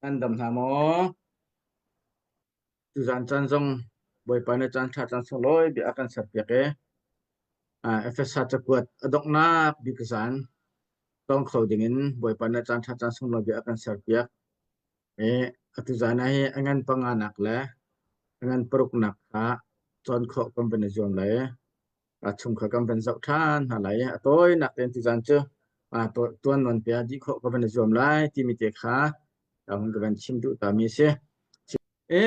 Nan dam hna maw? Tuzaan caan zong Bawipa nih caan ṭha caan sunglawi bia a kan serpiak i Efesa cakuat a donghnak bik zaan tawng kho dingin Bawipa nih caan ṭha caan sunglawi bia a kan serpiak. I atu zaan ah hi a ngan panganak le a ngan paruknak kha cawn khawh kan van i zuam lai. A chung kha kan van zoh ṭhan hna lai i a tawinak tein tuzaan cu tuan nawn te ah dih khawh ka van i zuam lai timi te kha ka hun ka van chim duh tami a si. E,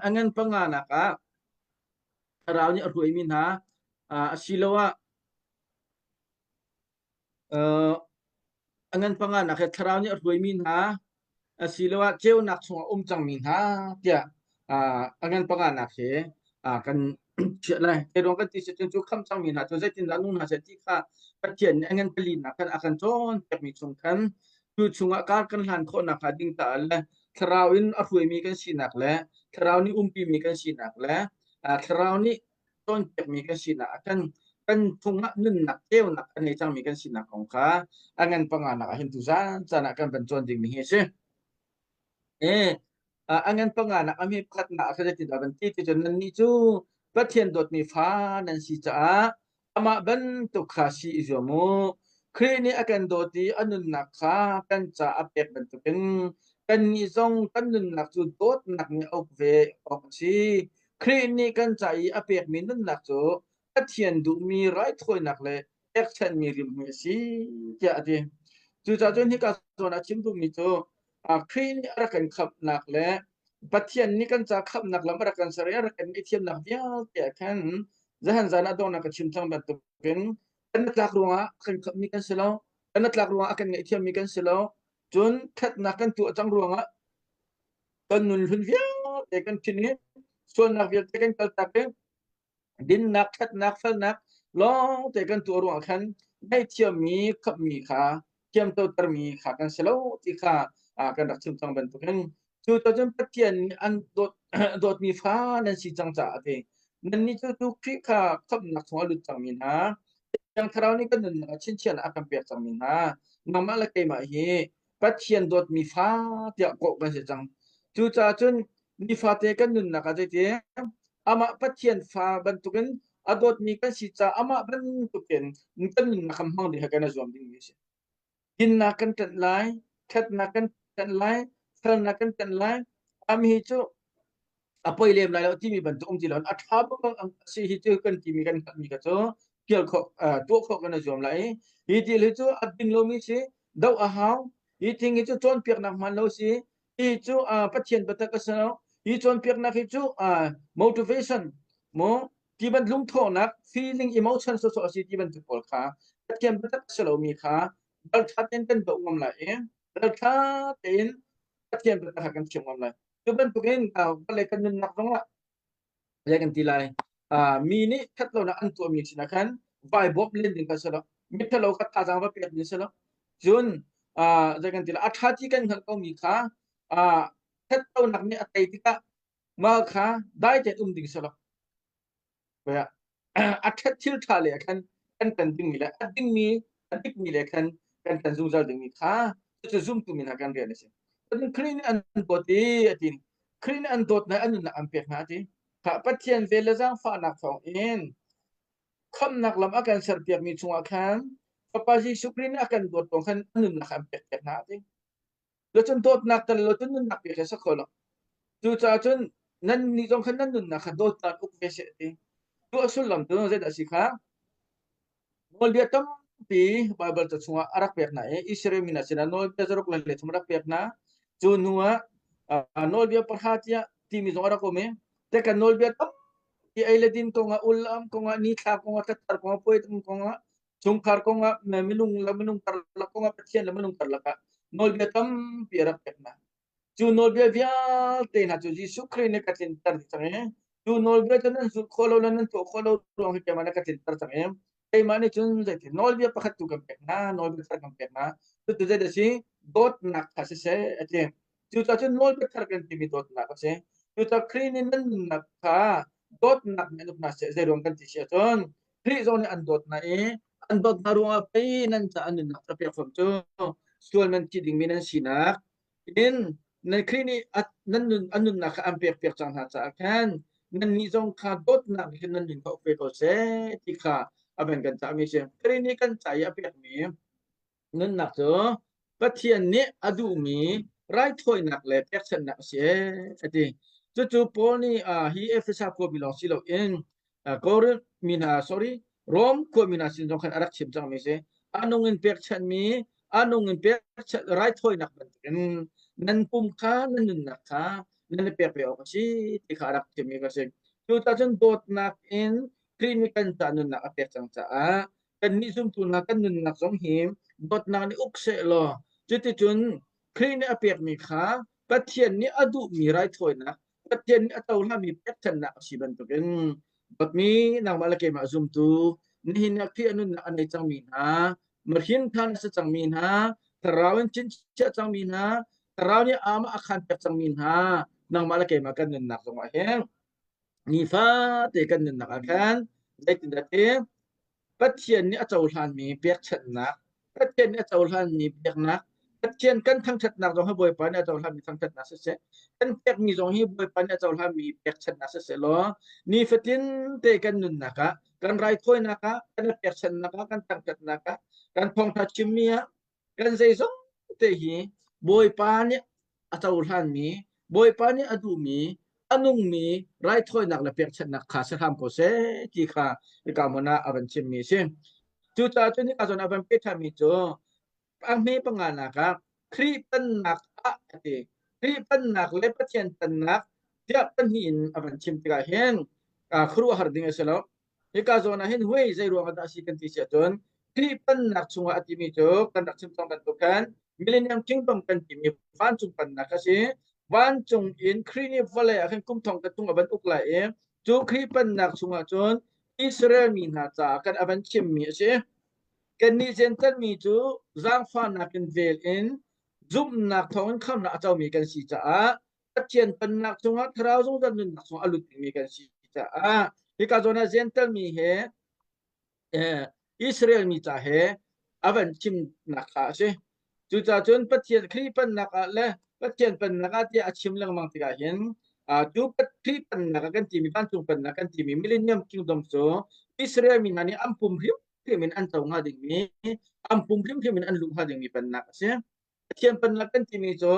a ngan panganak ah thlarau nih a hruaimi hna asiloah A ngan panganak he thlarau nih a hruaimi hna asiloah ceunak chungah um cangmi hna tiah a ngan panganak he kan chiah lai. Zeiruang kan ti si cun cu khamh cangmi hna cu zeitindah nung hna seh ti kha Pathian nih a ngan palinak khan a kan cawnpiakmi chung khan cu chungah kar kan hlan khawh nakhnga ding caah le thlarau in a hruaimi kan sinak le thlarau nih umpimi kan sinak le thlarau nih cawnpiakmi kan sinak ah khan kan chungah nunnak ceunak a ngei cangmi kan sinak kong kha a ngan panganak ah hin tuzan caan ah kan van cawn dingmi hi a si. E, a ngan panganak a mi pakhatnak ah khan zeitindah van ti ti cun nannih cu Pathian dawtmi fa nan si caah amah bantuk kha si i zuam u. Khrih nih a kan dawt i a nunnak kha kan ca a pek bantukin kannih zong kan nunnak cu dawtnak nih a uk ve awk a si. Khrih nih kan ca i a pekmi nunnak cu Pathian duhmi raithawinak le pekchanhmi rimhmui a si tiah a ti. Cucaah cun hika zawn ah chim duhmi cu Khrih nih a rak kan khamhnak le Pathian nih kan ca khamhnak lam a rak kan ser i a rak kan ngaihthiamnak vialte ah khan zahan zan ah donghnak ka chim cang bantukin kan tlak ruangah kan khamhmi kan si lo, kan tlak ruangah a kan ngaihthiammi kan si lo, cun ṭhatnak kan tuah cang ruangah kan nun hlun vialte kan thin i sualnak vialte kan kaltak i dinnak ṭhatnak felnak lawngte kan tuah ruangah khan ngaihthiammi khamhmi kha thiamtotermi kha kan si lo ti kha kan rak chim cang bantukin cu cun Pathian nih an dawt dawtmi fa nan si cang caah a ti nannih cu tu Khrih kha khamhnak chungah lut cangmi hna Thiang Thlarau nih kan nunnak ah chinchiahnak a kan pek cangmi hna nangmah le keimah hi Pathian dawtmi fa tiah kawh kan si cang. Cucaah cun nifate kan nunnak ah zeiti amah Pathian fa bantukin a dawtmi kan si caah amah bantukin kan nunnak kan hmang ding kha kan i zuam dingmi a si. Dinnak kan ṭanh lai, ṭhatnak kan ṭanh lai, felnak kan ṭanh lai. Ami hi cu a poi lem lai lo timi bantuk um ti lo a ṭha bak a si hi cu kan timi kan hngalhmi kha cu pial khawh tuah khawh kan i zuam lai i hi thil hi cu a ding lomi si doh a hau hi thing hi cu cawnpiaknak hmaan lo si hi cu Pathian biatak a si lo hi cawnpiaknak hi cu motivation mu ti ban lungthawhnak feeling emotion sawsawh a si ti bantuk pawl kha Pathian biatak a si lomi kha ralṭha tein kan doh ngam lai i ralṭha tein Pathian biatak kha kan chim ngam lai Cu bantukin vawlei kan nunnak zongah zei kan ti lai mi nih ṭhatlonak an tuahmi sinah khan vai bawmh len ding kha si lo miṭhalo kha thazaang va pek ding si lo cun zei kan ti lai a ṭha ti kan hngalh komi kha ṭhatlonak nih a tei tikah mah kha dai tein um ding si lo a ṭhat thil ṭha le khan kan ṭan dingmi le a dingmi a dikmi le khan kan ṭan zungzal dingmi kha cucu zumtu mi hna kan rian a si. Cun Khrih nih an dawt i a ti. Khrih nih an dawt hna an nunnak an pek hna a ti. Kha Pathian vel le zaangfahnak thawng in khamhnak lam a kan serpiakmi chungah khan Fapa Jesuh Khrih nih a kan dawt ruang khan a nunnak an pek piak hna a ti. Lo cun dawtnak tel lo cun nunnak pek hi a si kho lo. Cucaah cun nan nih zong khan nan nunnak kha dawtnak uk ve seh ti. Cu a sullam cu zeidah a si kha? Nawlbia tampi Baibal ca chungah a rak pek hna i Israel mi hna sinah nawlbia zaruk le thum a rak pek hna. Cu hnu ah nawlbia pahra tiah timi zong a rak um i te kan nawlbia tampi ei le din kongah, ullam kongah, nithla kongah, thlathar kongah, puai kongah, chungkhar kongah minung le minung karlak kongah Pathian le minung karlak ah nawlbia tampi a rak pek hna. Cu nawlbia vialte hna cu Jesuh Khrih nih ka tlinter dih cang i cu nawlbia cu nan zulh khawh lo le nan tuah khawh lo ruang hi keimah nih ka tlinter cang i keimah nih cun zeitin nawlbia pakhat tu kan pek hna nawlbia thar kan pek hna cucu zeidah a si dawtnak kha siseh a ti cucaah cun nawlbia thar kan timi dawtnak a si cucaah Khrih nih nan nunnak kha dawtnak nih an uk hna seh zeiruang kan ti si ahcun Khrih zong nih an dawt hna i an dawt hna ruangah pei nan caah nunnak ca pek fam cu sual nan thi dingmi nan sinak in. Nan Khrih nih nan nun an nunnak kha an pekpiak cang hna caah khan nannih zong kha dawtnak hin nan nun kha uk ve ko seh ti kha a van kan cahmi a si. Khrih nih kan ca i a pekmi nunnak cu Pathian nih a duhmi raithawinak le pekchanhnak a si a ti. Cucu Paul nih hi Efesa khuami lawng si loin Korinth mi hna sorry Rom khuami hna sin zong khan a rak chim cangmi a si. A nung in pekchanhmi a nung in pekchanh raithawinak bantukin nan pum kha nan nunnak kha nan i pek ve awk a si ti kha a rak chimmi ka si. Cucaah cun dawtnak in Khrih nih kan ca nunnak a pek cang caah kannih zumtu hna kan nunnak zong hi dawtnak nih uk seh law cuticun Khrih nih a pekmi kha Pathian nih a duhmi raithawinak Pathian nih a cohlanmi pekṭhenhnak a si bantukin dawtmi nangmah le keimah zumtu nihin ah Khrih a nunnak a nei cangmi hna mahrin ṭhan a si cangmi hna thlarau in chinchiah cangmi hna thlarau nih amah a khan pek cangmi hna nangmah le keimah kan nunnak zongah hin nifate kan nunnak ah khan zeitindah ti Pathian nih a cohlanmi pekchanhnak, Pathian nih a cohlanmi biaknak, Pathian kan thangṭhatnak zong hi Bawipa nih a cohlanmi thangṭhatnak siseh, kan pekmi zong hi Bawipa nih a cohlanmi pekchanhnak siseh law nifatin te kan nunnak ah, kan raithawinak ah, kan pekchanhnak ah, kan thangṭhatnak ah, kan thawngṭha chimmi ah, kan zeizong te hi Bawipa nih a cohlanmi, Bawipa nih a duhmi, a nungmi raithawinak le pekchanhnak kha si hram ko seh ti kha hika hmun ah a van chimmi a si. Cucaah cun hika zawn a van peh ṭhanmi cu a hme panganak ah Khrih pennak ah a ti. Khrih pennak le Pathian pennak tiah pahnih in a van chim tikah hin khuaruahhar ding a si lo. Hika zawn ah hin huai zei ruang ah dah a si kan ti si ahcun Khrih pennak chungah a timi cu kan rak chim cang bantuk khan Millennium Kingdom kan timi vancung pennak a si. Vancung in Khrih nih vawlei ah khan kum thong ka tung a van uk lai i cu Khrih pennak chungah cun Israel mi hna caah kan a van chimmi a si. Kannih Jentail mi cu zaangfahnak in vel in zumhnak thawngin khamhnak a comi kan si caah Pathian pennak chungah thlarau zungzal nunnak chungah a lut dingmi kan si caah hika zawn ah Jentail mi he Israel mi ca he a van chimnak kha a si. Cucaah cun Pathian Khrih pennak ah le Pathian pennak ah tiah a chim lengmang tikah hin cu Khrih pennak ah kan timi vancung pennak kan timi Millennium Kingdom cu Israel mi hna nih an pum hrimhrim in an co hnga dingmi an pum hrimhrim in an luh hnga dingmi pennak a si. Pathian pennak kan timi cu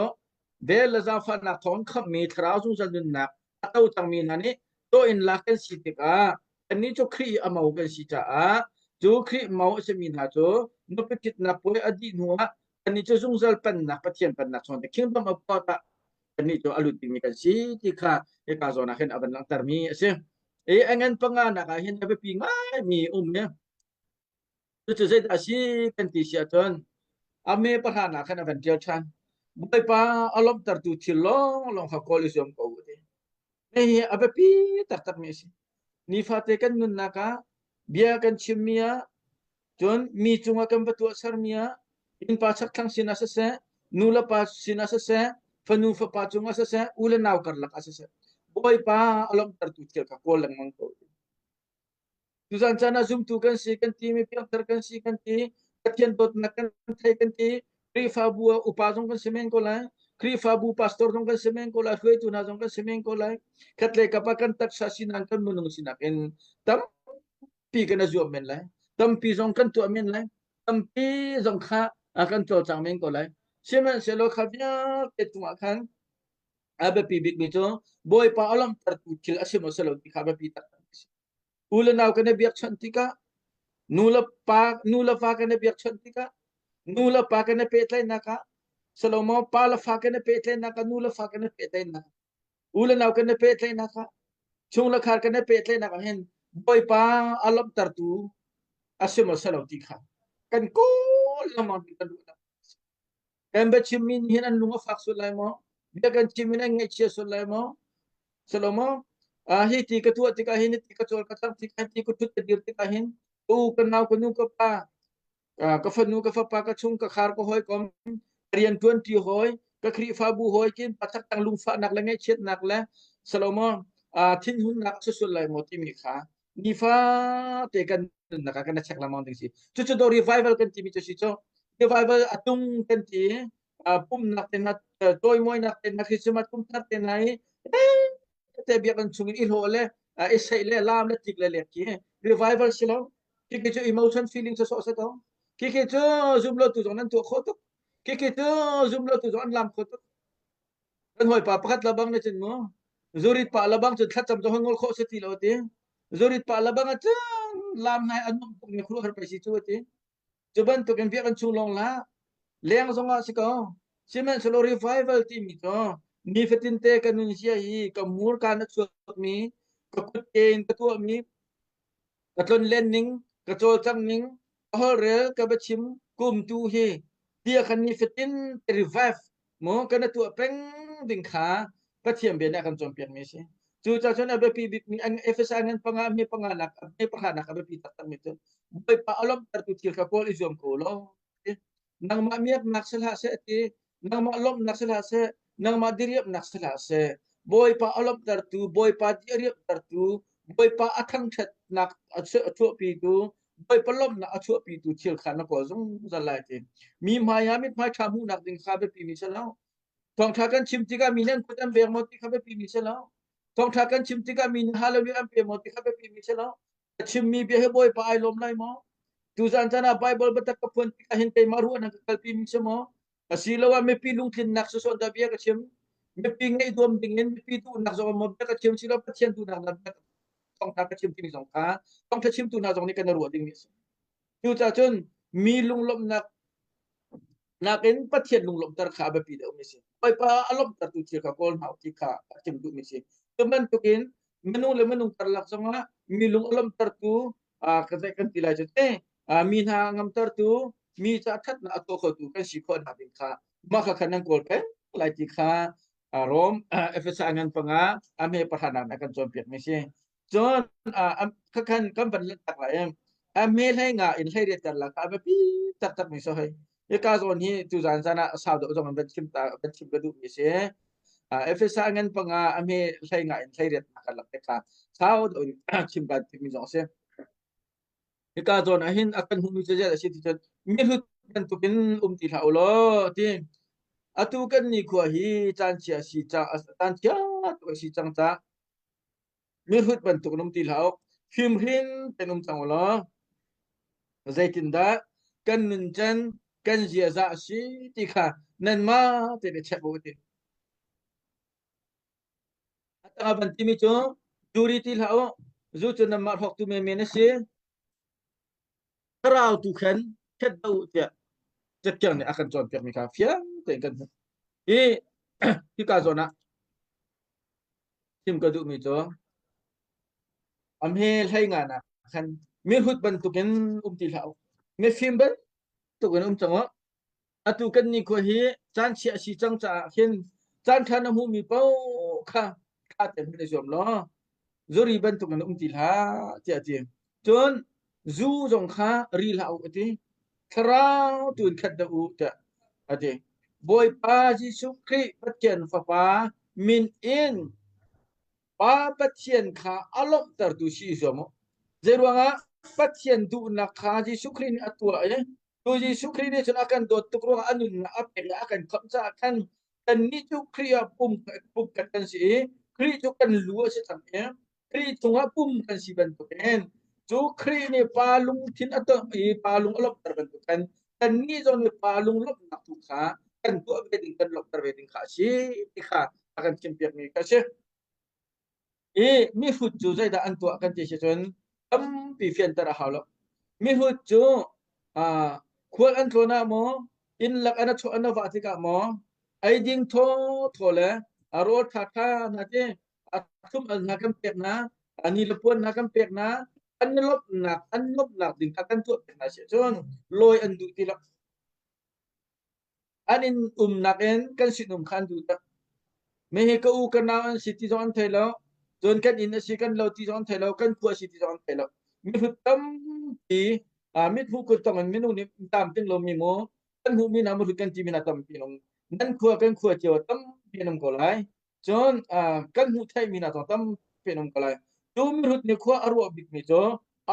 vel le zaangfahnak thawng khamhmi thlarau zungzal nunnak a to cangmi hna nih tawh in lak kan si tikah kannih cu Khrih i a mo kan si caah cu Khrih mo a simi hna cu nupi ṭhitnak puai a dih hnuah kannih cu zungzal pennak Pathian pennak chung the kingdom of God ah kannih cu a lut dingmi kan si ti kha hika zawn ah hin a van langhtermi a si. I a ngan panganak ah hin a biapi ngaimi um i Cucu zeidah a si kan ti si ahcun a me pahra khan a van ṭial ṭhan. Bawipa a lawmhtertu thil lawnglawng kha kawl i zuam ko u ti. Hihi a biapi taktakmi a si. Nifate kan nunnak ah bia kan chimmi ah cun mi cungah kan va tuahsermi ah innpa chakthlang sinah siseh, nu le pa sinah siseh, fanu fapa cungah siseh, u le nau karlak ah siseh, Bawipa a lawmhtertu thil kha kawl lengmang ko u. Tuzan caan ah zumtu kan si kan ti, mi piangthar kan si kan ti, Pathian dawtnak kan thei kan ti, Khrihfabu ah upa zong kan si men ko lai, Khrihfabu pastor zong kan si men ko lai, hruaitu hna zong kan si men ko lai. Khatlei kap ah kan taksa sinak kan minung sinak in tampi kan i zuam men lai. Tampi zong kan tuah men lai. Tampi zong kha kan cawlcang men ko lai. Sihmanhsehlaw kha vialte cungah khan a biapi bikmi cu Bawipa a lawmhtertu thil a si maw si lo ti kha a biapi taktak a si. U le nau kan i biakchawnh tikah nu le pa nu le fa kan i biakchawnh tikah nu le pa kan i pehtlaihnak ah salomo pa le fa kan i pehtlaihnak ah nu le fa kan i pehtlaihnak u le nau kan i pehtlaihnak ah chung le khar kan i pehtlaihnak ah hin Bawipa a lawmhtertu a si maw si lo ti kha kan kawl lengmang kan ruah Kan biachimmi nih hin an lung a fak sual lai maw? Bia kan chim in an ngaihchia sual lai maw? Salomo, hi ti ka tuah tikah hin, ti ka cawl ka cang tikah hin, ti ka ṭhut ka dir tikah hin, ka u, ka nau, ka nu, ka pa, ka fanu, ka fapa, ka chung, ka khar, ka hawikom, ka rian ṭuanṭi hawi, ka Khrihfabu hawi kin pathak tang lungfahnak le ngaihchiatnak le Salomo, thinhunnak a si sual lai maw timi kha nifate kan nunnak ah kan i check lengmang ding si. Cucu do revival kan timi cu si cu. Revival a tung kan ti. Pumnak te hna cawimawinak te hna Christmas kumthar te hna hi te biakinn chung in i hlawh le i seih le laam le tlik le lek khi revival si lo. Khi cu emotion feeling sawsawh si ko. Khi khi cu zum lo tu zong nan tuah khawh tuk. Khi khi cu zum lo tu zong an lam khawh tuk. Kan hawipa pakhat la bang na cun mu zurit pa la bang cun thlacam zong ngol khawh si ti lo ti. Zurit pa la bang cun lam nai an um tuk ni khuru har pai si cu ti. Cu bantuk in biakinn chung lawng lah leng zong ah si ko. Sihmanhsehlaw revival timi cu nifatin te ka nunzia hi ka murka na chuakmi, ka kutke in ka tuahmi, ka tlonlen ning, ka cawlcangh ning, ka holhrel, ka biachim, kum tu hi tia khan nifatin te revive mu kan tuah peng ding kha Pathian bia nih a kan cawnpiakmi a si. Cucaah cun a biapi bikmi an Efesa ngan panga mi panga nak mi pahra nak a biapi taktakmi cu Bawipa a lawmhtertu thil kha kawl i zuam ko law nangmah miaknak si hlah seh ti nangmah lawmhnak si hlah seh nangmah diriamhnak si hlah seh Bawipa a lawmhtertu Bawipa di a riamhtertu Bawipa a thangṭhatnak a chuahpitu Bawipa lawmhnak a chuahpitu thil kha na kawl zungzal lai ti. Mi hmai ah mithmai ṭha hmuhnak ding kha biapi mi si lo. Thawngṭha kan chim tikah mi nih an kut an beng maw ti kha biapi mi si lo. Thawngṭha kan chim tikah mi nih hallelujah an pe maw ti kha biapi mi si lo. Ka chimmi bia hi Bawipa ai lawm lai maw? Tuzan caan ah Bible biatak ka phuan tikah hin keimah ruahnak ka kalpi mi si maw? Asiloah mipi lungtlinnak sawsawh dah bia ka chim? Mipi ngaih duam ding in mipi duhnak zong maw bia ka chim silo Pathian duhnak dah bia thawngṭha ka chim timi zong kha thawngṭha chimtu hna zong nih kan i ruah dingmi a si. Cucaah cun mi lunglawmhnak nakin Pathian lunglawmhter kha a biapi deuhmi a si. Bawipa a lawmhtertu thil kha kawl hna u ti kha a chim duhmi a si. Cu bantukin minung le minung karlak zongah mi lung a lawmhtertu ka zei kan ti lai cu te mi hna ngamtertu mi ca ṭhatnak a tuah khotu kan si khawh hna ding kha mah kha khan nan kawl peng lai ti kha Rom Efesa ngan panga a hme pahra nak kan cawnpiak mi si. Cun khakhan kan van tak lai a hme hlei nga in hlei riat la ka biapi taktak mi so hei. Hika zawn hi tu zan zan ah sau deuh zong van chim ta van chim ka duh mi si. Efesa ngan panga a hme hlei nga in hlei riat nak kan lak te kha sau deuh in chim kan tim mi zong si. Hika zawn ah hin a kan hmuhmi cu zeidah a si ti cun mihrut bantukin um ti hlah u law ti. Atu kan nikhua hi caan chia a si ca caan chia tuk a si cang caah mihrut bantukin um ti hlah u. Fimhrin tein um cang u law zeitindah kan nuncan kan ziaza a si ti kha nanmah tein i check u ti. A tang a van timi cu zu ri ti hlah u. Zu cu nanmah hrawktu menmen a si. Thlarau tu khan khet do u tiah Cathiang nih a kan cawnpiakmi kha fiang tein kan hmuh. Hi hika zawn ah chim ka duhmi cu a hme hlei nga nak khan mihrut bantukin um ti hlah u. Mifim bantukin um cang u. Atu kan nikhua hi caan chia a si cang caah khin caan ṭha na hmuhmi paoh kha ṭha tein hman i zuam law zuri bantuk in um ti hlah tiah a ti. Cun zu zong kha ri hlah u a ti. Thlarau tu in khat deuh u tiah a ti. Bawipa Jesuh Khrih Pathian Fapa min in Pa Pathian kha a lawmhtertu si i zuam u. Zeiruangah Pathian duhnak kha Jesuh Khrih nih a tuah i Tu Jesuh Khrih nih cun a kan dawt tuk ruangah a nunnak a pek le a kan khamh caah khan kannih cu Khrih ah pum pumkhat kan si i Khrih cu kan lu a si cang i Khrih chungah pum kan si bantukin cu Khrih nih pa lungthin a tongh i pa lung a lawmhter bantuk khan kannih zong nih pa lung lawmhnak tu kha kan tuah ve ding kan lawmhter ve ding kha a si ti kha a kan chimpiakmi kha a si. I mihrut cu zeidah an tuah kan ti si cun tampi fianter a hau lo. Mihrut cu uh, khual an tlawn ah maw, inn lak an a chuah an a vah tikah maw, eiding thaw thaw le a rawl ṭha ṭha hna ti a thlum al hna kan pek hna, a ni le puan hna kan pek hna, an lawmhnak an lawmhnak ding kha kan tuah pek hna si cun lawi an duh ti lo. An inn umnak in kan sinum kha an duh tak. Mi hi ka u ka nau an si ti zong an thei lo. Cun kan inn a si kan lo ti zong an thei lo. Kan khua a si ti zong an thei lo. Mihrut tampi mithmuh kut tong in minung nih tlamtling lomi mu kan hmuhmi hna mihrut kan timi hna tampi an um. Nan khua kan khua cio ah tampi an um ko lai. Cun kan hmuh theihmi hna zong tampi an um ko lai. Cu mihrut nih khua a ruah bikmi cu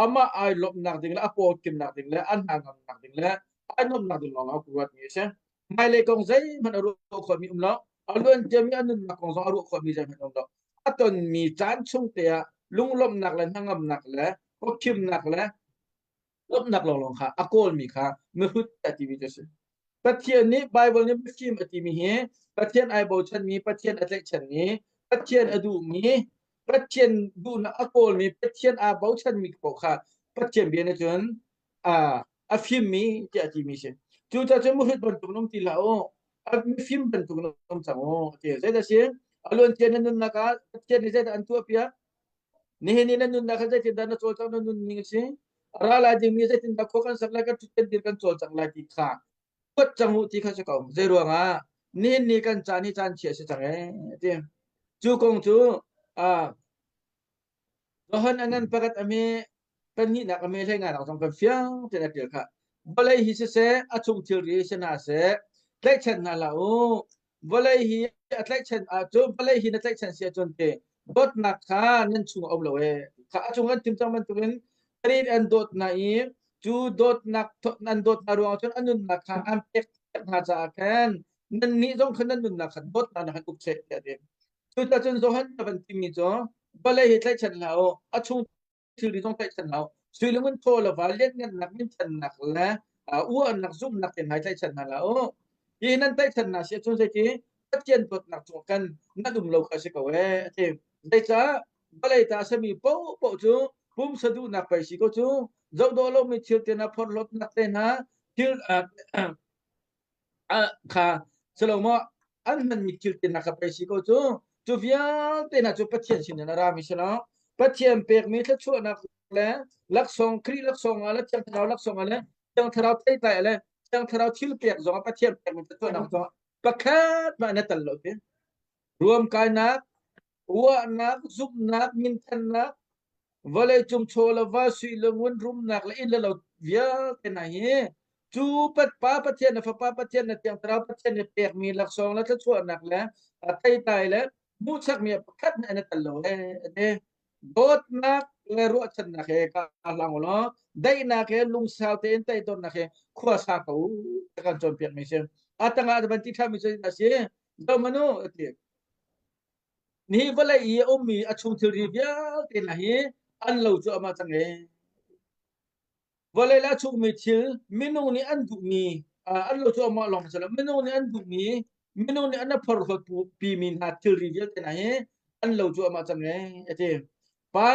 amah ai lawmhnak ding le a paw kimnak ding le a hna ngamnak ding le ai nuamhnak ding lawng ah a ruatmi a si. Hmailei kong zeihmanh a ruah khawhmi um lo. A luan ciami a nunnak kong zong a ruah khawhmi zeihmanh um lo. A tonmi caan chung te ah lunglawmhnak le hnangamnak le khuakhimnak le lawmhnak lawnglawng kha a kawlmi kha mihrut a timi cu a si. Pathian nih Baibal nih mifim a timi hi Pathian ai bochanmi, Pathian a tlaihchanmi, Pathian a duhmi, Pathian duhnak a kawlmi, Pathian aa bochanmi paoh kha Pathian bia nih cun a fimmi tiah a timi si. Cucaah cun mihrut bantuk in um ti hlah u, mifim bantuk in um cang u a ti. Zeidah a si? A luancia na nunnak ah Pathian nih zeidah an tuahpiak? Nihin i na nunnak kha zeitindah na cawlcangh na nunning a si? A ra lai dingmi zeitindah khua kan sak lai, kan ṭhut kan dir kan cawlcangh lai ti kha ruat cang u ti kha si ko. Zei ruangah nihin ni kan caan hi caan chia a si cang ee ti. Cu kong cu uh, Johan a ngan pakhat a hme pahnihnak a hme hlei nganak zong kan fiang tein a ṭial khah. Vawlei hi siseh, a chung thilri si hna seh, tlaihchan hna hlah u. Vawlei hi a tlaihchan ahcun, vawlei hi na tlaihchan si ahcun te dawtnak kha nan chung a um lo ee. Kha a cung an thim cang bantukin Khrih an dawt hna i cu dawtnak an dawt hna ruangah cun a nunnak kha an pek hna caah khan nannih zong khan nan nunnak kha dawtnak na khan uk seh tiah a ti. Cucaah cun Johan a van timi cu vawlei hi tlaihchan hlah u, a chung thilri zong tlaihchan hlah u. Sui le ngun thaw le va lianhngannak minthannak le uahnak zumhnak te hna hi tlaihchan hna hlah u. Hi nan tlaihchan hna si ahcun zeiti Pathian dawtnak cung kan nan um lo kha a si ko ee a ti. Zeicah vawlei ta a sami paohpaoh cu pumsa duhnak pei si ko cu zohdawh lomi thil te hna phorhlawtnak te hna thil kha silo maw an hmanmi thil te hna kha pei si ko cu cu vialte hna cu Pathian sin in a rami si lo Pathian pekmi thluachuahnak le laksawng Khrih laksawng ah le Thiang Thlarau laksawng ah le Thiang Thlarau theitlai le Thiang Thlarau thil pek zong ah Pathian pekmi thluachuahnak zong ah pakhat mah na tel lo ti ruamkainak ruahnak zumhnak minthannak vawleicung chaw le va sui le ngun rumnak le inn le lo vialte hna hi cu pa Pathian le Fapa Pathian le Thiang Thlarau Pathian nih pekmi laksawng le thluachuahnak le theitlai le hmuhsakmi ah pakhat hmanh an i tel lo ee dawtnak le ruahchannak he ka hlang u law daihnak he lungsau tein toidornak he khua sa ko u kan cawnpiakmi si a tangah van ti ṭhami cu a si zohmanh u a ti Nihi vawlei i a ummi a chung thilri vialte hna hi an lo cu amah cang ee. Vawlei le a chungmi thil minung nih an duhmi an lo cu amah lawng si lo minung nih an duhmi minung nih an a phorhlawt pimi hna thilri vialte hna hi an lo cu amah cang ee a ti. Pa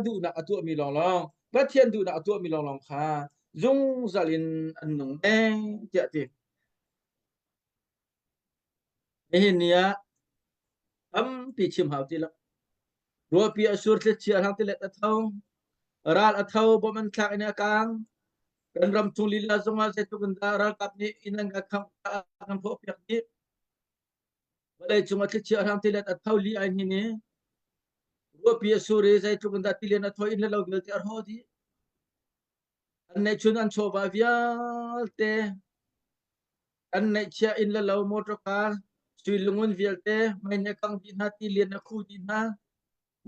duhnak a tuahmi lawnglawng Pathian duhnak a tuahmi lawnglawng kha zungzal in an nung ee tiah a ti. Nihin ni ah tampi chim hau ti lo. Ruahpi a sur thlichia hlang tilet a tho. Ral a tho, bom an thlak in a kang. Kan ram chung lila zongah zeitluk in dah ralkap nih inn an kan khangh kan hrawhpiak dih. Vawlei cung a thlichia hlang tilet a tho li ai hnin i ruahpi a sur i zeitluk in dah tilian a tho inn le lo vialte a hrawh dih. An neihchun an chawva vialte An neihchiah inn le lo motor-car sui lungun vialte mei nih a kangh dih hna, tilian a khu dih hna,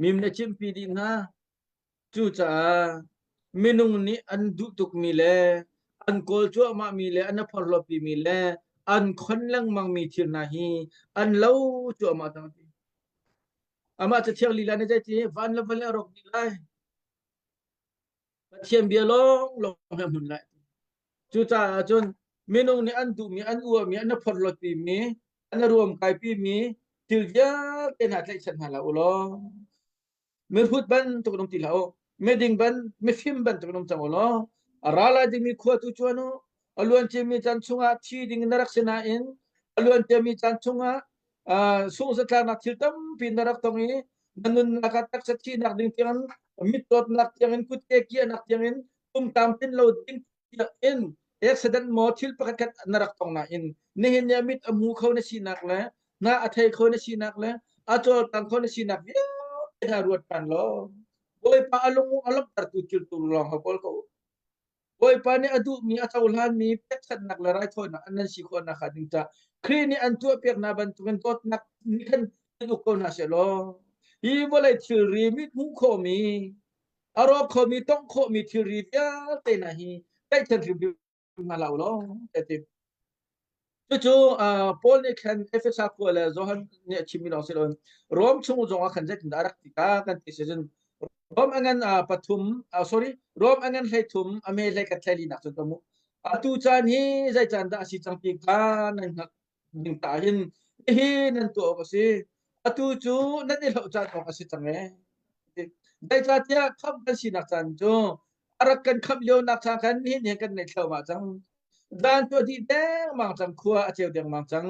mim nih a cimhpi dih hna. Cucaah minung nih an duh tukmi le an kawl cuahmahmi le an i phorhlawtpimi le an khon lengmangmi thil hna hi an lo cuahmah cang. Amah Cathiang lila nih zeiti van le vawlei a rawk dih lai. Pathian bia lawnglawng he hmun lai. Cucaah cun minung nih an duhmi, an uahmi, an phorhlawtpimi, an ruamkaipimi thil vialte hna tlaihchan hna hlah u law mihrut bantuk in um ti hlah u. Miding ban, mifim bantuk in um cang u law a ra lai dingmi khua tu cuan u. A luan ciami caan chungah thi ding na rak si nain a luan ciami caan chungah sungzatlaknak thil tampi na rak tong i na nunnak ah taksa thihnak ding tiangin mitdawtnak tiangin kutke kiahnak tiangin pumtam tin lo ding in accident maw thil pakhat khat na rak tong nain nihin ni mit a hmu kho na sinak le hna a thei kho na sinak le a cawlcang kho na sinak vialte hna ruat ṭhan law Bawipa a lung a lawmhtertu thil tu lawng ha kawl ko Bawipa nih a duhmi a cohlanmi pekchanhnak le raithawinak an nan si khawhnak hnga ding caah Khrih nih an tuahpiak hna bantukin dawtnak nih khan in uk ko hna seh law hi vawlei thilri mit hmuh khawhmi a rawk khomi tongh khawhmi thilri vialte hna hi tlaihchan hrimhrim hna hlah u law ti. Cucu Paul nih khan Efesa khua le Johan nih a chimmi lawng si loin Rom chung zong ah khan zeitindah a rak ti ka kan ti si cun Rom a ngan pathum sorry Rom a ngan 13 a me 11 hlei nak cun ka mu. Atu caan hi zei caan dah a si cang ti kha nan hngalh ding ta hin hihi nan tuah awk a si. Atu cu nan i hloh caan awk a si cang ee. Zeicahtiah khamh kan sinak caan cu a rak kan khamh lionak caan khan nihin hin kan nei thluahmah cang. Zan cu a dih dengmang cang, khua a ceu dengmang cang.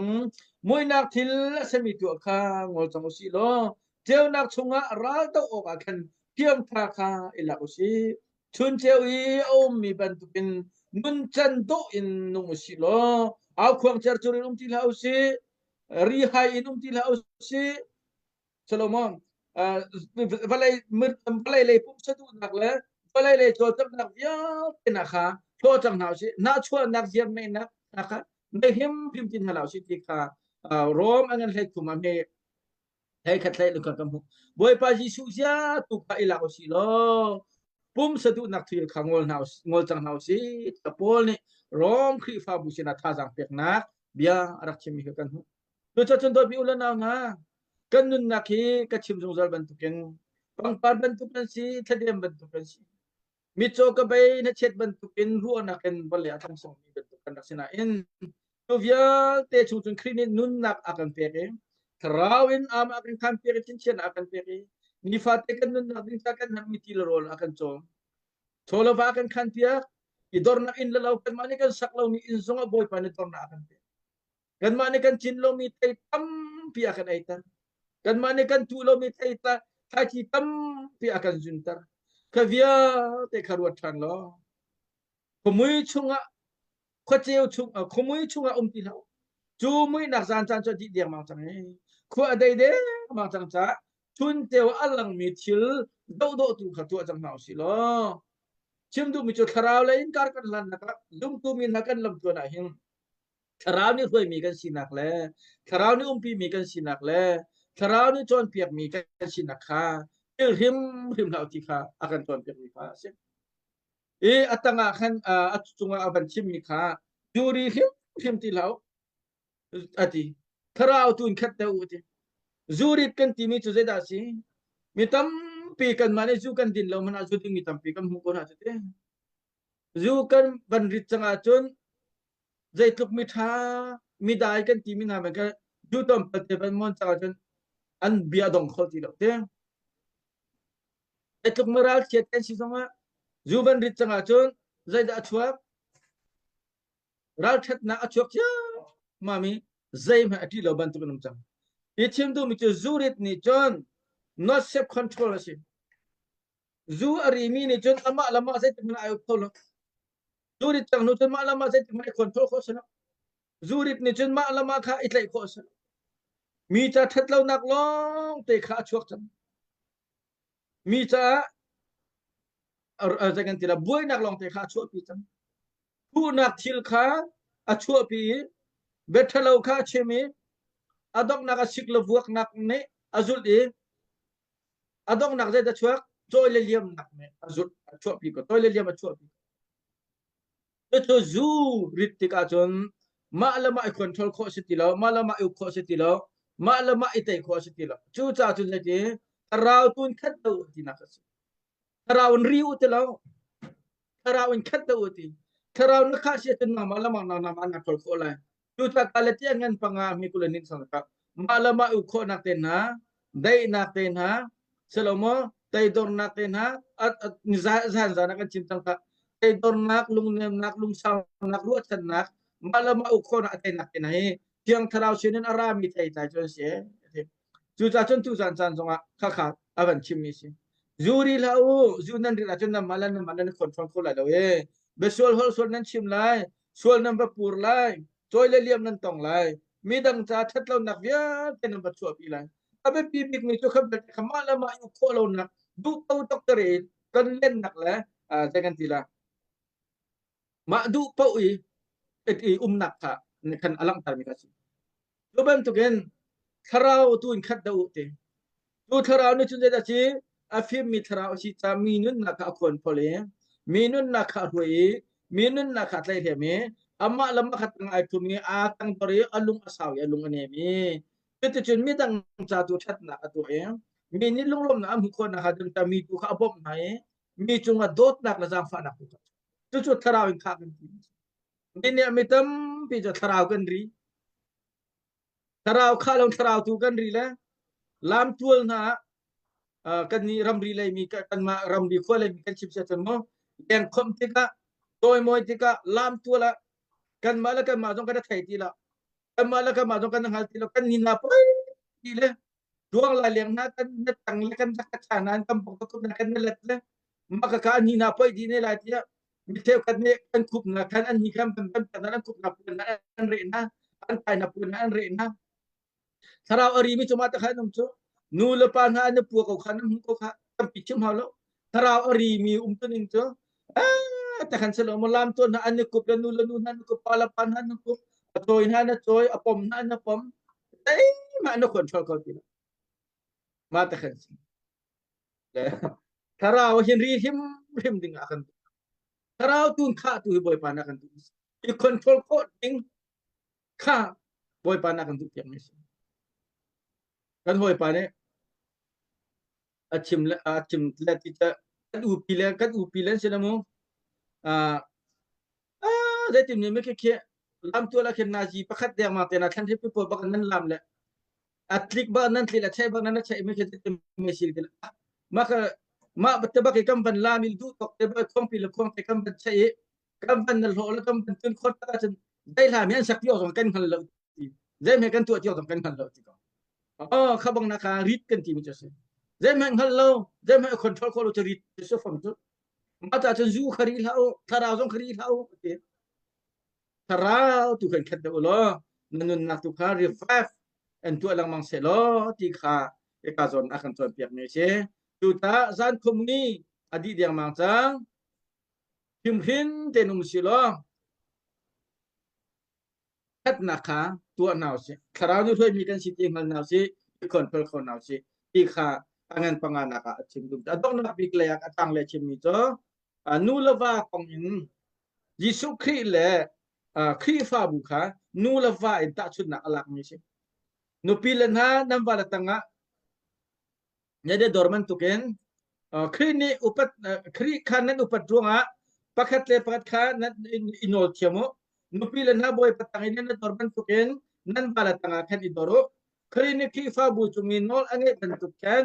Muihnak thil a sami tuah kha ngol cang usih law ceunak chungah ral doh awkah khan thiamtha kha i lak usih. Chun ceu i a ummi bantukin nuncan dawh in nung usih law aukhuang cercur in um ti hlah usih, rihai in um ti hlah usih, Solomon vawlei vawlei lei pumsa duhnak le vawlei lei cawlcanghnak vialte hna kha hlaw cang hna usih nahchuahnak ziarngeihnak hna kha nei hrimhrim ti hna usih ti kha Rom an ngan hlei thum ah hme hlei khat hlei lu kha kan hmuh Bawipa Jesuh zia tu kha i lak usih law pumsa duhnak thil kha ngol hna ngol cang hna usih Paul nih Rom Khrihfabu sinah thazaang peknak bia a rak chimmi kha kan hmuh Cucacun dawtmi u le nau hna, kan nunnak hi ka chim zungzal bantukin pangpar bantuk kan si, thladem bantuk kan si. Mitcaw ka bei hnachet bantukin ruahnak in vawlei a tlangsongmi bantuk kan rak si nain cu vialte chung cun Khrih nih nunnak a kan pek i thlarau in amah kan khan piak i thinchiatnak a kan pek i nifate kan nunnak ding ca kan herhmi ti le rawl a kan cawm. Chaw le va kan khan piak i dornak inn le lo kanmah nih kan sak lomi inn zongah Bawipa nih dornak a kan pek. Kanmah nih kan cin lomi thei tampi a kan eiter. Kanmah nih kan tuh lomi thei thlaici tampi a kan zunter. Kha vialte kha ruat ṭhan law khuamui chungah khuaceu chung khuamui chungah um ti hlah u. Cu muihnak zan caan cu a dih dengmang cang i khua a dei dengmang cang caah chunteu a langmi thil dohdawhtu kha tuah cang hna usih law chim duhmi cu thlarau lei in kar kan hlannak ah zumtu mi hna kan lamtluan ah hin Thlarau nih hruaimi kan sinak le Thlarau nih umpimi kan sinak le Thlarau nih cawnpiakmi kan sinak kha thil hrimhrim hlah ti kha a kan cawnpiakmi kha a si. I a tangah khan a cungah a van chimmi kha juri hrimhrim ti hlah a ti. Thlarau tu in khat deuh u ti. Zurit kan timi cu zeidah a si? Mi tampi kanmah nih zu kan din lo hmanh ah zu dingmi tampi kan hmuh ko hna cu ti. Zu kan van rit cang ahcun zeitluk miṭha midai kan timi hna ban kha zu tlawmpal te van mon cang ahcun an bia dong kho ti lo te. Zeitluk miral chiat kan si zongah zu van rit cang ahcun zeidah a chuak? Ralṭhatnak a chuak ciammam i zeihmanh a ṭih lo bantuk in um cang. Hi chim duhmi cu zu rit nih cun not self control a si. Zu a rimi nih cun amah le mah zeitik hmanh ai uk kho lo. Zu rit cang hnu cun mah le mah zeitik hmanh i control khawh si lo. Zu rit nih cun mah le mah kha i tlaih khawh si lo. Mi ca ṭhat lonak lawng te kha a chuak cang. Mi caah zei kan ti la buainak lawng te kha a chuahpi cang. Thuhnak thil kha a chuahpi i bia ṭhalo kha a chim i a donghnak a sik le vuaknak nih a zulh i A donghnak zeidah chuak? Cawi le liamnak nih a zulh a chuahpi ko. Cawi le liam a chuahpi. Cucu zu rit tik ahcun mah le mah i control khawh si ti lo, mah le mah i uk khawh si ti lo, mah le mah i tei khawh si ti lo. Cucaah cun zeiti thlarau tun khat do tinak a si. Thlarau in ri u ti lo. Thlarau in khat do u ti. Thlarau na khah si ahcun nangmah le mah nangmah na control khawh lai. Cucaah Galatia ngan panga mi kul in sang ka mah le mah uk khawhnak te hna, daihnak te hna, selo maw teidornak te hna, zan zan ah kan chim cang kha teidornak, lungnemnak, lungsaunak, ruahchannak, mah le mah uk khawhnak a teinak te hna hi Thiang Thlarau sinin a rami theitlai cu an si. Cucaah cun tuzan caan zongah khakha a van chimmi si. Zu ri hlah u, zu nan rit ahcun nanmah le nanmah nan control kho lai lo e. Biasual holh sual nan chim lai, sual nan va pur lai, cawi le liam nan tong lai, midang ca ṭhatlonak vialte nan va chuahpi lai. A biapi bikmi cu kha belte kha mah le mah i uk khawh lonak duh ko doctor in kan lennak le zei kan ti la mah duh paoh i i umnak kha khan a langhtermi kha a si. Cu bantukin thlarau tu in khat dah u ti. Cu thlarau nih cun zeidah a si? A fimmi thlarau a si caah mi nunnak kha a khawnphol i mi nunnak kha a hruai i mi nunnak kha a tlaihhrem i. Amah lam a khat ai phum i aa tangtor i a lung a sau i a lung a nem i cuticun midang ca tu ṭhatnak a tuah i mi nih lunglawmhnak an hmuh khawh nakhnga ding mi tu kha a bawmh hna i mi cungah dawtnak le zaangfahnak tu kha cucu thlarau in khah kan ti. Mi nih mi tampi cu thlarau kan ri. Thlarau kha lo thlarau tu kan ri le lamtual hna ah kan nih ramri lei mi kanmah ramri khua lei mi kan chim sia cun mu leng khomh tikah tawimawi tikah lamtual ah kanmah le kanmah zong kan i thei ti lo kanmah le kanmah zong kan hngal ti lo kan ni na poi ti le duang lai leng na kan na tang le kan ka cha na kan pok ka na kan na let le ma ka ka ni na poi di ne lai tiah mi cheukhat nih kan khup na khan an hi khan ban ban na an khup na puan na an re na an tai na puan na an re na thlarau a ri mi cu ma ta khan um cu nu le pa hna an pua ko khan hmu ko kha tampi chim hau lo thlarau a ri mi um tu ning cu ta khan selo mo lam to na an kup le nu le nu hna kup pa le pa hna an kup a choi hna na choi a pom hna na pom zeihmah na control kho ti lo ma ta khan si le thlarau hin ri hrim hrim ding ah kan thlarau tun kha tu hi bawipa na kan duh i control khawh ding kha bawipa na kan duh piak mi si kan hawipa nih a chim le a chim le ti te kan upi le kan upi le si le mu ah zeitin nih me khi khi lam tu la khin na ji pakhat deng ma te na thlan hi pi pawl bak nan lam le a tlik ba nan tli la chei bak nan chei me khi te me sil te ma ka ma te bak kam van lam il du tok te ba khong pi le khong te kam van chei kam van na hlo le kam van tun khot ta cun dai hla mi an sak ti zong kan hngal lo ti zei me kan tuah ti zong kan hngal lo ti ko oh kha bang na kha rit kan ti mi chu si zei me hngal lo zei me control kho lo chu rit su fam chu ma ta cun zu khari hlah u thlarau zong khari hlah u ti thlarau tu kan khat deuh law na nunnak tu kha revive an tuah lengmang seh law ti kha eka zawn a kan cawnpiak mi si tu ta zan khum ni a dih dengmang cang hrimhrin ten um si law ṭhatnak kha tuah hna usih. Thlarau nih hruaimi kan si ti hngal hna usih, i control kho hna usih ti kha a ngan panganak ah a chim duh. A donghnak bik lei ah a tanglei a chimmi cu nu le va kong in Jesuh Khrih le Khrihfabu kha nu le va in tahchunhnak a lakmi a si. Nupi le hna nan va le tangah Na de dor bantukin Khrih nih upat Khrih kha nan upat ruangah pakhat le pakhat kha nan i nawl thiam u. Nupi le hna bawipa tang in nan dor bantukin nan vale tangah khan i dor u. Khrih nih Khrihfabu cung i nawl a ngeih bantuk khan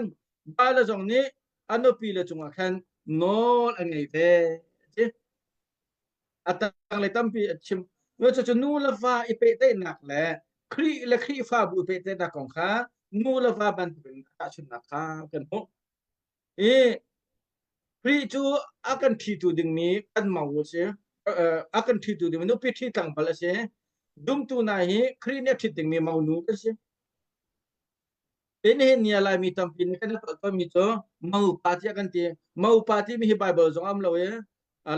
vale zong nih a nupi le cungah khan nawl a ngei ve. A tanglei tampi a chim. Cucu nu le va i pehtlaihnak le Khrih le Khrihfabu i pehtlaihnak kong kha nu le va bantukin tahchunhnak kha kan hmuh. I Khrih cu a kan ṭhitu dingmi kan mau a si. A kan ṭhitu dingmi nupi ṭhi tlangval a si. Dumtu hna hi Khrih nih a ṭhit dingmi monu kan si. Nihin ni ah Laimi tampi nih kan i palh tawnmi cu mopa tiah kan ti. Mopa timi hi Baibal zong a um lo i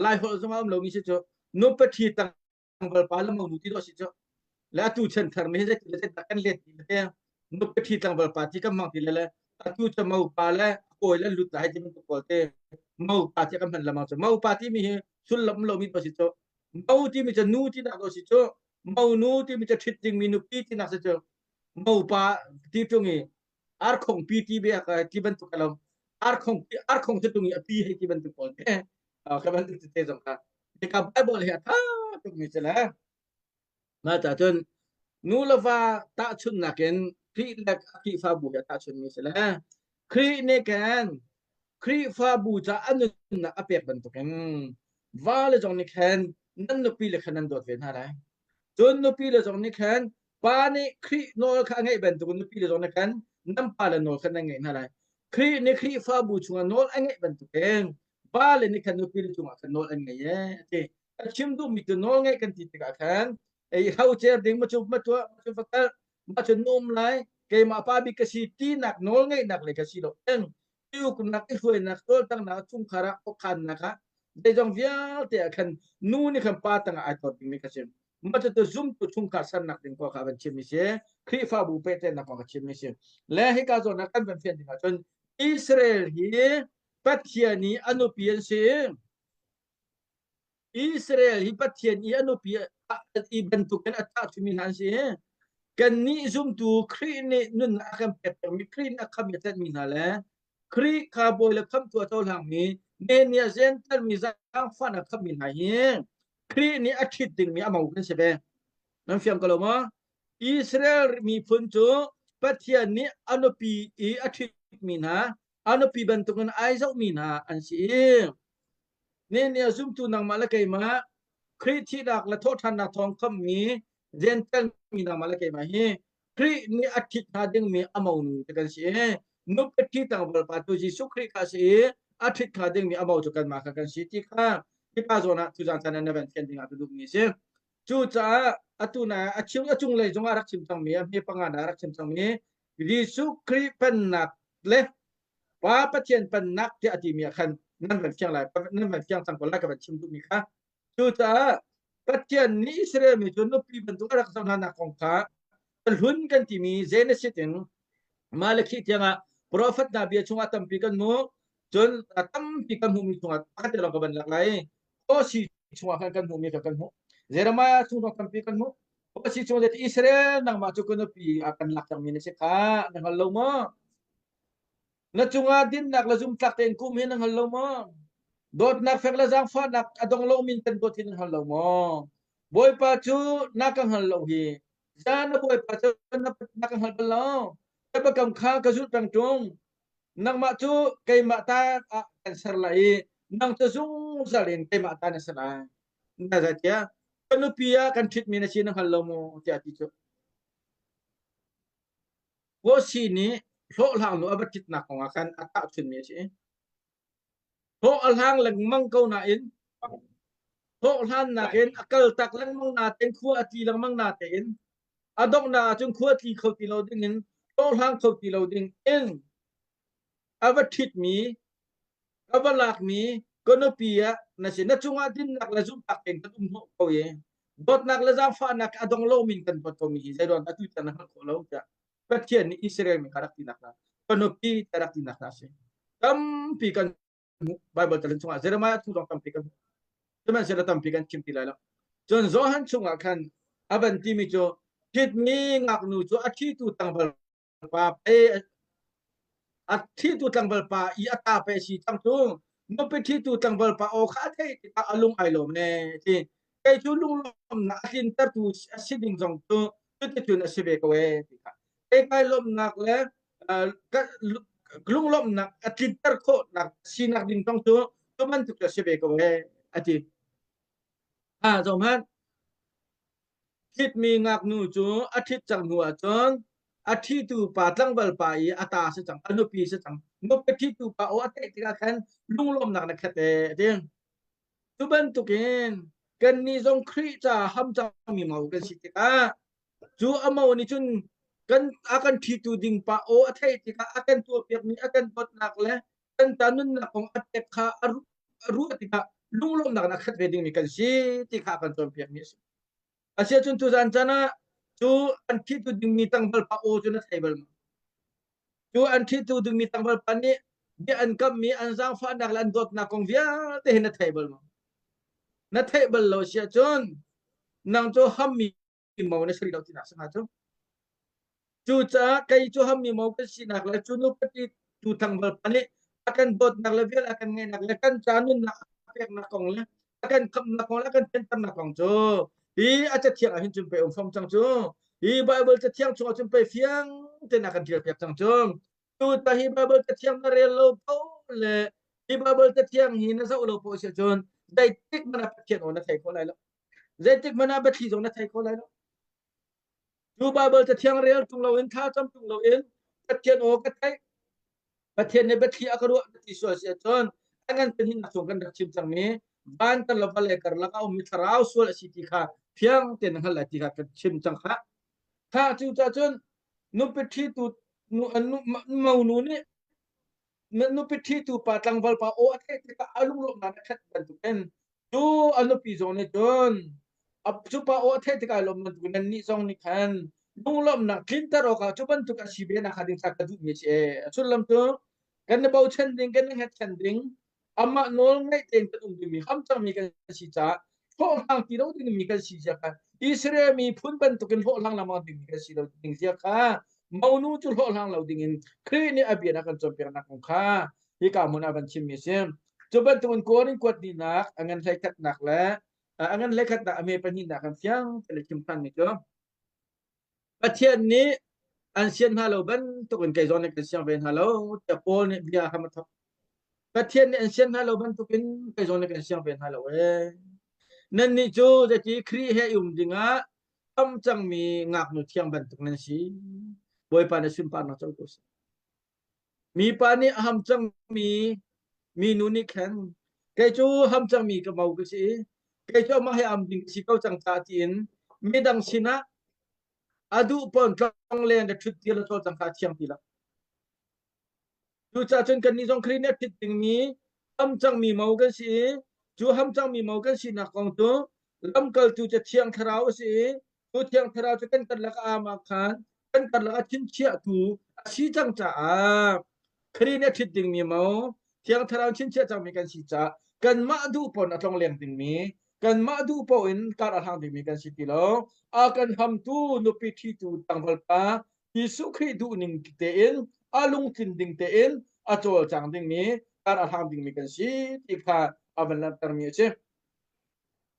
Laiholh zong a um lomi si cu nupa ṭhi tlangval pa le monu ti dawh si cu. Le atu chanthar mi hi zeiti le zeidah kan let ti le te nupa ṭhi tlangval pa ti kan hmang ti le le atu cu mopa le a kawi le lut lai ti bantuk pawl te mopa tiah kan hman lengmang cu. Mopa timi hi sullam um lomi pa si cu. Mo timi cu nu tinak dawh si cu. Monu timi cu ṭhit dingmi nupi tinak si cu. Mopa ti ṭung i arkhong pi ti be ti bantuk a lo arkhong arkhong cu tung i a pi hei ti bantuk pawl te ka bantuk te zong kha ka bible hi a tha tuk mi si le ma ta cun nu le va tahchunhnak in Khrih le Khrihfabu hi a tahchun mi si le Khrih nih khan Khrihfabu ca a nunnak a pek bantukin va le zong nih khan nan nupi le khan nan dawt ve hna lai cun nupi le zong nih khan Pa nih Khrih nawl kha a ngeih bantukin nupi le zong nih khan nan pale nawl kha nan ngeih hna lai. Khrih nih Khrihfabu chungah nawl a ngeih bantukin pale nih khan nupi le cungah khan nawl an ngei ee a ti. A chim duhmi cu nawl ngeih kan ti tikah khan ei hrocer ding ma cu ma tuah ma cu va kal ma cu na um lai keimah pa bik ka si tinak nawl ngeihnak le ka si lo eng i uknak i hruainak cawlcanghnak chungkhar ah khuakhannak ah zeizong vialte ah khan nu nih khan pa tangah ai tor dingmi kha si mah cucu zumtu chungkhar sernak ding kong kha van chimmi si Khrihfabu pehtlaihnak kong kha chimmi si le hika zawn ah kan van fian ding ahcun Israel hi Pathian i a nupi an si. Israel hi Pathian i a nupi i bantukin a tahchunmi hna an si. Kannih zumtu Khrih nih nunnak a kan pekmi Khrih nih a khamh i a tlanhmi hna le Khrih kha bawi le khamhtu a cohlangmi Nehemiah Jentail mi zaangfahnak khamhmi hna hi Khrih nih a ṭhit dingmi a mo kan si ve. Nan fiang ko lo maw? Israel miphun cu Pathian nih a nupi i a ṭhitmi hna, a nupi bantukin ai zohmi hna an si i Nehemiah zumtu nangmah le keimah Khrih thihnak le thawhṭhannak thawng khammi Jentail mi nangmah le keimah hi Khrih nih a ṭhit hnga dingmi a monu te kan si i nupi ṭhi tlangval pa tu Jesuh Khrih kha a si i a ṭhit hnga dingmi a mo cu kanmah kha kan si ti kha hika zawn ah tuzaan caan ah na van fian ding ah ka duhmi a si. Cucaah atu na a chim a cunglei zongah rak chim cangmi a hme panga na rak chim cangmi Jesuh Khrih pennak le Pa Pathian pennak tiah a timi ah khan nan van fiang lai nan van fiang cang ko lai ka van chim duhmi kha. Cucaah Pathian nih Israel mi cu nupi bantuk a rak zoh hna nak kong kha hlun kan timi Genesis in Malakhi tiangah profet hna bia chungah tampi kan hmuh. Cun a tampi kan hmuhmi chungah pakhat te lawng ka van lak lai. Hosea chungah khan kan hmuhmi kha kan hmuh. Jeremiah chung zong tampi kan hmuh. Hosea chung ah Israel nangmah cu ka nupi ah kan lak cangmi na si kha na hngal lo maw? Na cungah dinnak le zumtlak tein kum hi na hngal lo maw? Dawtnak fek le zaangfahnak a dong lomi in kan dawt hi na hngal lo maw? Bawipa cu na ka hngal lo hi. Za na Bawipa cu na, na ka hngal bal lo. Ka biakam kha ka zulh peng ṭung. Nangmah cu keimah ta ah kan ser lai i nang cu zungzal in keimah ta na si lai. Na zeitiah ka nupi ah kan ṭhitmi na si na hngal lo maw tiah a ti cu. Hosea nih hlawhhlang nu a va ṭhitnak kong ah khan a tahchunmi a si. Hlawh a hlang lengmang ko nain hlawhhlannak in a kaltak lengmang natein khua a tli lengmang natein a donghnak ahcun khua tli kho ti lo dingin hlawhhlang kho ti lo ding in a va ṭhitmi ka va lakmi ka nupi ah na si na cungah dinnak le zumhnak tein kan um hnawh ko i dawtnak le zaangfahnak a dong lomi kan dawt komi hi zeiruang atu tiang na hngalh khawh lo tiah Pathian nih Israel mi kha rak tinak hna ka nupi tiah rak tinak hna a si tampi kan hmuh Bible talin chungah Jeremiah chung zong tampi kan hmuh sihmanhsehlaw tampi kan chim ti lai lo cun Johan chungah khan a van timi cu ṭhitmi ngaknu cu a ṭhitu tlangval pa pei a ṭhitu tlangval pa i a ta pe si cang cu nupi ṭhitu tlangval pa aw kha a theih tikah a lung ai lawm ne ti kei cu lunglawmnak a tlintertu a si ding zong cu cuticun a si ve ko ee ti kha kei kai lawmhnak le lunglawmhnak a tlinter khawhnak sinak ding zong cu cu bantuk cu a si ve ko ee a ti. Ah zong hmanh ṭhitmi ngaknu cu a ṭhit cang hnu ahcun a ṭhitu pa tlangval pa i a ta si cang a nupi si cang nupi ṭhitu pa aw a theih tikah khan lunglawmhnak na khat ee a ti. Cu bantukin kannih zong Khrih caah ham cangmi mo kan si tikah cu a mo nih cun kan a kan ṭhitu ding pa aw a theih tikah a kan tuahpiakmi a kan dawtnak le kan ta nunnak kong a pek kha a ruah tikah lunglawmhnak in a khat ve dingmi kan si ti kha a kan cawnpiakmi a si. Asiahcun tuzaan caan ah cu an ṭhitu dingmi tlangval pa aw cu na thei bal maw? Cu an ṭhitu dingmi tlangval pa nih bia an kammi an zaangfahnak le an dawtnak kong vialte hi na thei bal maw? Na theih bal lo si ahcun nang cu hammi mo na si rih lo tinak si hnga cu. Cucaah kei cu hammi mo kan sinak le cu nupi tu tlangval pa nih a kan dawtnak le vial a kan ngeihnak le kan ca nunnak a peknak kong le a kan khamhnak kong le a kan thianternak kong cu hi a cathiang ah hin cun pei um fom cang cu hi Bible cathiang chungah cun pei fiang tein a kan ṭial piak cang cu tu ta hi Bible cathiang na rel lo po le hi Bible cathiang hi na zoh lo po si cun zeitik hmanh ah Pathian aw na thei kho lai lo zeitik hmanh ah biathli zong na thei kho lai lo cu Bible cathiang rel tung loin thla cam tung loin Pathian aw ka theih Pathian nih biathli a ka ruah na ti sual si ahcun a ngan pahnihnak chung kan rak chim cangmi van kan le vawlei karlak a ummi thlarau sual a si ti kha fiang tein na hngalh lai ti kha kan chim cang kha. Kha cu cun nupi ṭhitu nu monu nih nupi ṭhitu pa tlangval pa aw a theih tikah a lunglawmhnak a khat bantukin cu a nupi zong nih cun cu pa aw a theih tikah lawm bantukin nannih zong nih khan lunglawmhnak tlinter awkah cu bantuk a si ve nakhnga ding kha ka duhmi a si. A sullam cu kan i bochan ding, kan i hngatchan ding, amah nawl ngaih tein kan um dingmi, ham cangmi kan si caah. Hlawhhlang ti lo dingmi kan si zia kha Israel miphun bantukin hlawhhlang lengmang dingmi kan si lo ding zia kha monu cu hlawhhlang lo dingin Khrih nih a bia a kan cawnpiaknak kong kha hika hmun ah van chimmi a si. Cu bantukin Korin kuat hnihnak a ngan hleikhatnak le a ngan hleikhatnak a me pahnihnak kan fiang te chim thanmi cu Pathian nih an sian hna lo bantukin kei zong nih kan siang ve hna lo tiah Paul nih bia hram a thawk. Pathian nih an sian hna lo bantukin kei zong nih kan siang ve hna lo ee. Nannih cu zeiti Khrih he i um dingah tam cangmi ngaknu thiang bantuk nan si. Bawipa na sunparnak co ko seh. Mipa nih a ham cangmi minu nih khan kei cu ham cangmi ka mo ka si i kei cu amah he am ding ka si ko cang ca tiin midang sinah a duh pawn tlong len le ṭhut ti le cawlcang kha a thiang ti lo. Cucaah cun kannih zong Khrih nih a ṭhit dingmi ham cangmi mo kan si i cu ham cangmi mo kan sinak kong cu lamkaltu cu Thiang Thlarau a si i cu Thiang Thlarau cu kan karlak ah aa khan kan karlak ah chinchiahtu a si cang caah Khrih nih a ṭhit dingmi mo Thiang Thlarau chinchiah cangmi kan si caah kanmah duh pawn a tlongleng dingmi kanmah duh paoh in kar a hlang dingmi kan si ti lo. A kan hamtu nupi ṭhitu tlangval pa Jesuh Khrih duhning tein a lungtlin ding tein a cawlcang dingmi kar a hlang dingmi kan si ti kha a van langhtermi a si.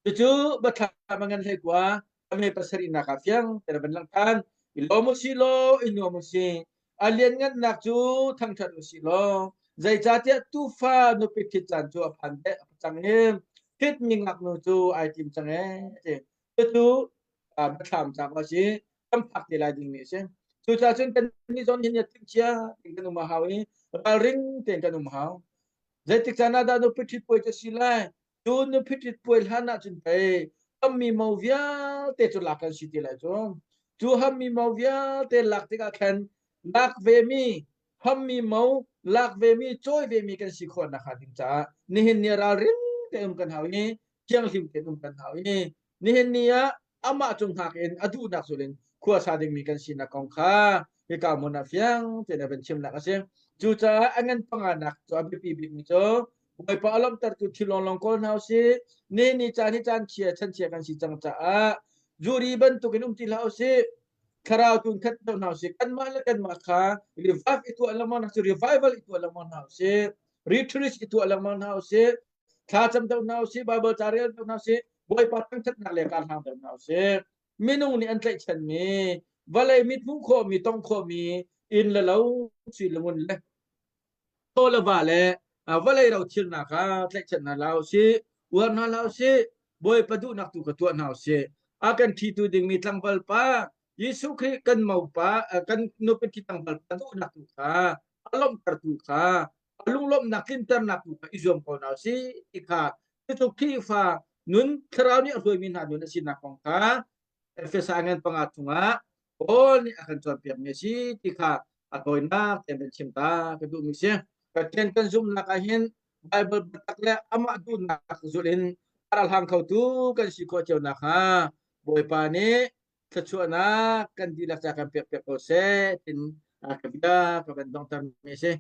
Cucu Biathlam a ngan hleikua a me pasarihnak ah fiang tein a van langhter. I lawm u sih law i nuam u sih. A lianngannak cu thangṭhat u sih law zeicahtiah tuufa nupi ṭhit caan cu a phan deh cang i ṭhitmi ngaknu cu ai tim cang ee ti. Cucu biathlam cauk a si. Kan phak te lai dingmi a si. Cucaah cun kannih zawn hin timhcia tein kan um a hau i ralring tein kan um a hau. Zeitik caan ah dah nupi ṭhit puai cu a si lai? Cu nupi ṭhit puai hlan ah cun pei hammi mo vialte cu lak kan si ti lai cu. Cu hammi mo vialte lak tikah khan lak vemi hammi mo lak vemi cawi vemi kan si khawh nakhnga ding caah nihin ni ralring tein um kan hau i thianghlim tein um kan hau i nihin ni ah amah cung hngak in a duhnak zul in khua sa dingmi kan sinak kong kha hika hmun ah fiang tein a van chimnak a si. Cucaah a ngan panganak cu a biapi bikmi cu Bawipa a lawmhtertu thil lawnglawng kawl hna usih. Ni ni caan hi caan chia chan chia kan si cang caah zuri bantukin um ti hlah usih. Thlarau tun khat deuh hna usih. Kanmah le kanmah kha revive i tuah lengmang hna usih. Revival i tuah lengmang hna usih. Retreat i tuah lengmang hna usih. Thlacam deuh hna usih. Bible ca rel deuh hna usih. Bawipa thangṭhatnak le kar hlang deuh hna usih. Minung nih an tlaihchanmi vawlei mit hmuh khawhmi tong khawhmi inn le lo sui le ngun le thaw le va le vawlei ro thilnak kha tlaihchan hna hlah usih, uar hna hlah usih, Bawipa duhnak tu kha tuah hna usih. A kan ṭhitu dingmi tlangval pa Jesuh Khrih kan mopa kan nupi ṭhi tlangval pa duhnak tu kha a lawmhtertu kha a lunglawmhnak tlinternak tu kha i zuam ko hna usih ti kha cucu Khrihfa nun thlarau nih a hruaimi hna nun a sinak kong kha Efesa ngan panga chungah Paul nih a kan cawnpiakmi a si ti kha a tawinak tein kan chim ta ka duhmi si. Pathian kan zumhnak ah hin Bible biatak le amah duhnak zulh in a ral hlang khotu kan si khawh cio nakhnga Bawipa nih thluachuahnak kan dihlak ca kan pek piak ko seh tin ka bia ka van donghtermi a si.